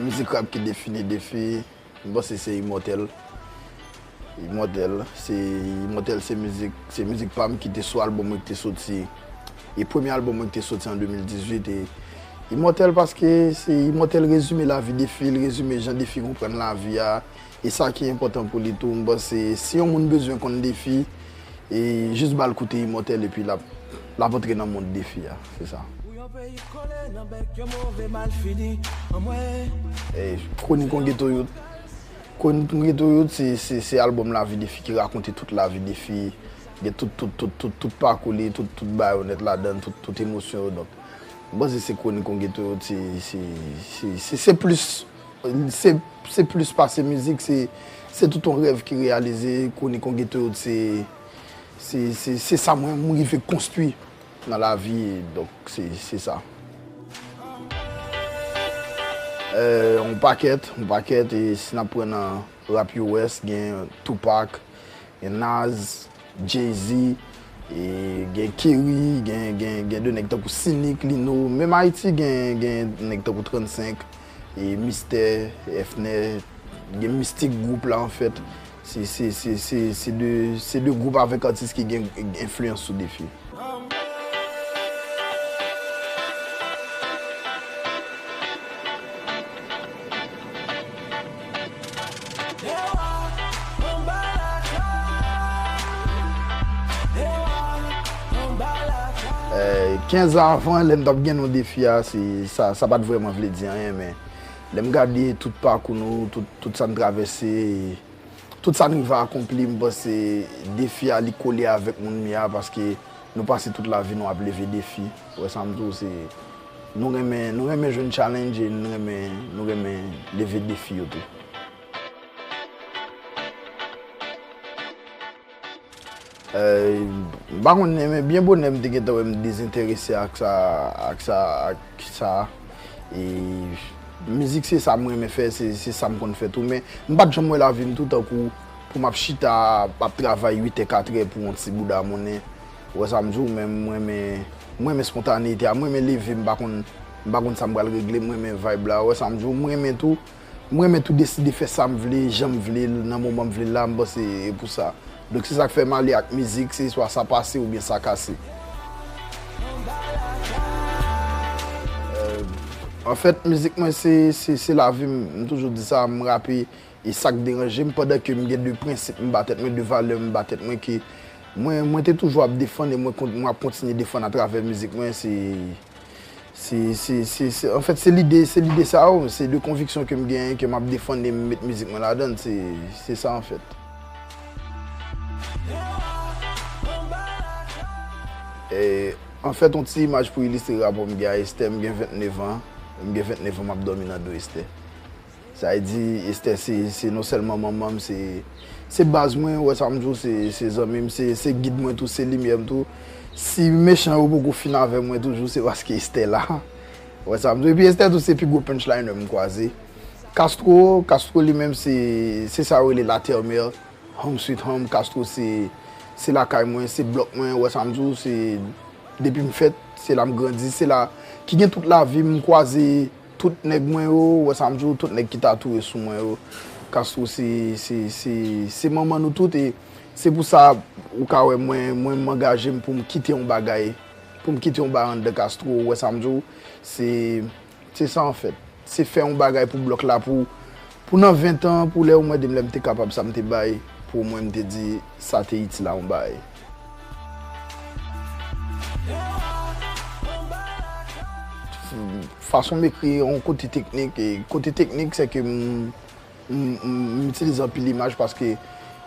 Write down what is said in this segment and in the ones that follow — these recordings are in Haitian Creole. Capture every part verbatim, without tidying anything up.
Mizik rap ki defini Defi, m panse se Imòtèl. Imòtèl, se Imòtèl, se mizik, se mizik pa m ki te sou albòm mwen ki te soti. E premye albòm mwen ki te soti an de mil dizuit. E Imòtèl paske se Imòtèl rezime lavi Defi, l rezime jan Defi konprann lavi a. E sa ki enpòtan pou li tou, m panse si yon moun bezwen konn Defi, e jis ba l koute Imòtèl epi l ap, l ap antre nan mond Defi a, se sa. Pou yon peyi kole nan bèk yo move mal fini, anmwey. E Kwonik yon Geto Youth. Kwonik yon Geto Youth, se, se, se albòm lavi Defi ki rakonte tout lavi Defi. Gen tout, tout, tout, tout, tout pakou li, tout, tout bayonèt ladan l, tout, tout emosyon yo. Donk, m panse se Kwonik yon Geto Youth, se, se, se, se, se plis, se, se plis pase mizik, se, se tout yon rèv ki reyalize. Kwonik yon Geto Youth, se, se, se, se sa mwen, m rive konstwi nan lavi, donk se, se sa. Euh, yon pakèt, yon pakèt, e si n ap pran nan rap U S, gen Tupac, gen Nas, Jay-Z, e gen Kerry, gen, gen, gen de nèg tankou Cynic, Lino, menm Ayiti gen, gen nèg tankou trannsenk, e Mistè, Efner, gen Mistik gwoup la anfèt. Se, se, se, se, se de, se de gwoup avèk atis ki gen enfliyans sou Defi. Eh, kenz an avan, lè m t ap gen non Defi a, se, sa, sa pa t vrèman vle di anyen, men lè m gade tout pakou nou, tout, tout sa n travèse, tout sa n rive akonpli, m panse Defi a li kole avèk moun m ye a, paske nou pase tout lavi nou ap leve defi. Ou wè sa m di w, se, nou renmen, nou renmen jwenn challenge e nou renmen, nou renmen leve defi yo tou. Eh, m pa konn, men byen bonè m te gentan wè m dezenterese ak sa, ak sa, ak sa. E mizik se sa m renmen fè, se, se sa m konn fè tou. Men m pa t janm wè lavi m tou tankou pou m ap chita, ap travay uit è, kat è pou yon ti bouda monnen. Ou wè sa m di w, men m renmen, m renmen spontaneyite a, m renmen leve, m pa konn, m pa konn sa m pral regle, m renmen vibe la, ou wè sa m di w, m renmen tou. M renmen tou deside fè sa m vle, jan m vle l, nan moman m vle l la, m panse e pou sa. Donk se sa k fè m ale ak mizik, se swa sa pase oubyen sa kase. Euh, anfèt, mizik mwen se, se, se lavi m, m toujou di sa, m rape, e sa k deranje m, pandan ke m gen de prensip, m ba tèt mwen, de valè, m ba tèt mwen ke mwen, mwen te toujou ap defann e mwen kon-, mwen ap kontinye defann atravè mizik mwen, se Se, se, se, se, anfèt, se lide, se lide sa yo, se de konviksyon ke m genyen, ke m ap defann e m met mizik mwen ladan l, se, se sa, anfèt. E, anfèt, yon ti imaj pou ilistre rapò m gen a Esther, m gen vennnev an, m gen vennnev an, m ap dòmi nan do Esther. Sa vle di, Esther se, se non sèlman manman m, se, se baz mwen, ou wè sa m di w, se, se zanmi m, se, se gid mwen tou, se limyè m tou. Si mechan yo poko fin avè mwen toujou, se paske Esther la. Ou wè sa m di w. Epi Esther tou se pi gwo punchliner m kwaze. Castro, Castro li menm se, se sa yo rele la terre mère. Home sweet home, Castro se, se lakay mwen, se blòk mwen, ou wè sa m di w, se depi m fèt, se la m grandi, se la ki gen tout lavi m, m kwaze tout nèg mwen yo, ou wè sa m di w, tout nèg ki ta toure sou mwen yo. Castro se, se, se, se manman nou tout, e se pou sa ou ka wè mwen, mwen m angaje m pou m kite yon bagay, pou m kite yon bagay anndan Castro, ou wè sa m di w, se, se sa anfèt. Se fè yon bagay pou blòk la, pou, pou nan ven tan, pou lè yo mande m lè m te kapab sa m te bay, pou omwen m te di sa te itil a yon bagay. Fason m ekri yon kote teknik, e kote teknik, se ke m, m, m, m itilize anpil imaj paske,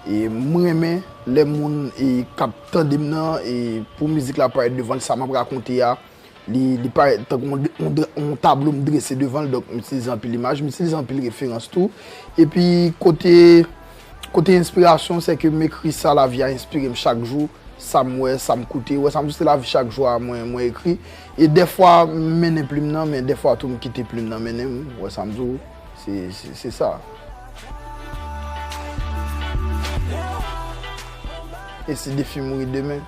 e, m renmen lè moun, e, k ap tande m nan, e, pou mizik la parèt devan l, sa m ap rakonte a, li, li parèt tankou yon, yon, yon tablo m drese devan l, donk m itilize anpil imaj, m itilize anpil referans tou. Epi kote, kote enspirasyon, se ke m ekri sa lavi a enspire m chak jou, sa m wè, sa m koute, ou wè sa m di w, se lavi chak jou a mwen, mwen ekri. E dèfwa m mennen plim nan, men dèfwa tou m kite plim nan mennen m, ou wè sa m di w, se, se, se sa. E si Defi mouri demen?